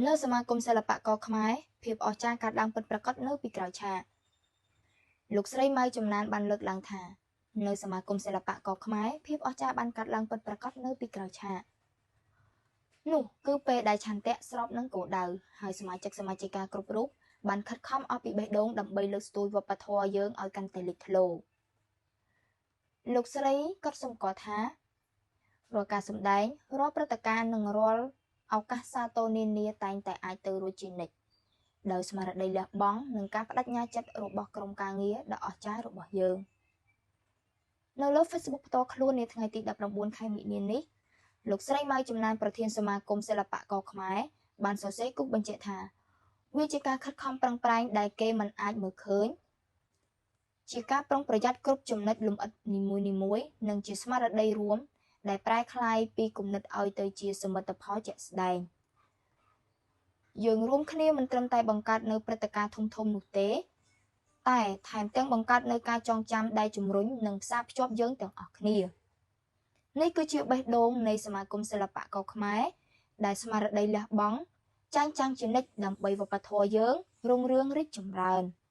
នៅសមាគមសិល្បករខ្មែរភាពអស្ចារ្យកើតឡើងពិតប្រាកដនៅពីក្រោយឆាកលោកស្រីម៉ៅចំណានបានលើកឡើងថានៅសមាគមសិល្បករខ្មែរភាពអស្ចារ្យបានកើតឡើងពិតប្រាកដនៅពីក្រោយឆាកនោះគឺពេលដែលឆន្ទៈស្របនឹងគោលដៅហើយសមាជិកសមាជិកាគ្រប់រូបបានខិតខំអស់ពីបេះដូងដើម្បីលើកស្ទួយវប្បធម៌យើងឲ្យកាន់តែលេចធ្លោលោកស្រីក៏សម្គាល់ថារាល់ការសម្ដែងរាល់ព្រឹត្តិការណ៍និងរាល់ឱកាសសាទរនានាតែងតែអាចទៅរួចជានិច្ចដោយស្មារតីលះបង់និងការប្តេជ្ញាចិត្តរបស់ក្រុមការងារដ៏អស្ចារ្យរបស់យើងនៅលើ Facebook ផ្ទាល់ខ្លួននាថ្ងៃទី19ខែមិនិនានេះលោកស្រីម៉ៅចំណានប្រធានសមាគមសិល្បករខ្មែរបានសរសេរគូសបញ្ជាក់ថាវាជាការខិតខំប្រឹងប្រែងដែលគេមិនអាចមើលឃើញជាការប្រុងប្រយ័ត្នគ្រប់ចំណុចលម្អិតនីមួយៗនិងជាស្មារតីរួមដែលប្រែក្លាយពីគំនិតឲ្យទៅជាសមិទ្ធផលជាក់ស្ដែងយើងរួមគ្នាមិនត្រឹមតែបង្កើតនៅព្រឹត្តិការណ៍ធំៗនោះទេតែថែមទាំងបង្កើតនៅការចងចាំដែលជំរុញនិងផ្សារភ្ជាប់យើងទាំងអស់គ្នានេះគឺជាបេះដូងនៃសមាគមសិល្បករខ្មែរដែលស្មារតីលះបង់ចែងចាំងជានិច្ចដើម្បីវប្បធម៌យើងរុងរឿងរីកចម្រើន។